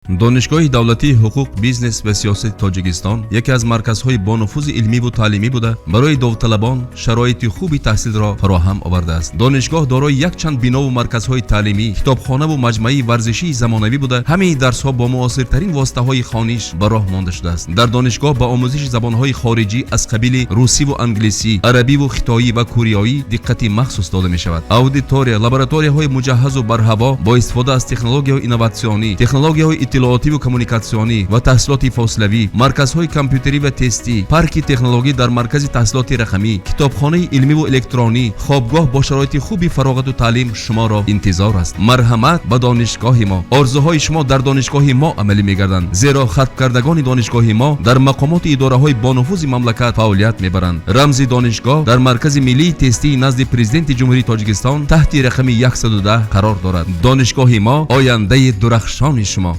Донишгоҳи давлатии ҳуқуқ, бизнес ва сиёсати Тоҷикистон яке аз марказҳои бонуфузи илмиву таълимӣ буда, барои довталабон шароити хуби таҳсилро фароҳам овардааст. Донишгоҳ дорои якчанд бинову марказҳои таълимӣ, китобхонаву маҷмӯаи варзишии замонавӣ буда, ҳамаи дарсҳо бо муосиртарин воситаҳои хониш ба роҳ монда шудааст. Дар донишгоҳ ба омӯзиши забонҳои хориҷӣ аз қабили русиву англисӣ, арабиву хитоӣ ва кореоӣ диққати махсус дода мешавад. Аудитория, лабораторияҳои муҷаҳҳазу барҳаво бо истифода аз технологияҳои инноватсионӣ, технологияҳои иттилоотиву коммуникатсионӣ ва таҳсилоти фосилавӣ, марказҳои компютерӣ ва тестӣ, парки технологӣ дар маркази таҳсилоти рақамӣ, китобхонаи илмиву электронӣ, хобгоҳ бо шароити хуби фароғату таълим шуморо интизор аст. Марҳамат ба донишгоҳи мо. Орзуҳои шумо дар донишгоҳи мо амалӣ мегарданд, зеро хатмкардагони донишгоҳи мо дар мақомоти идораҳои бонуфузи мамлакат фаъолият мебаранд. Рамзи донишгоҳ дар Маркази миллии тестии назди Президенти Ҷумҳурии Тоҷикистон таҳти рақами 110 қарор дорад. Донишгоҳи мо — ояндаи дурахшони шумо.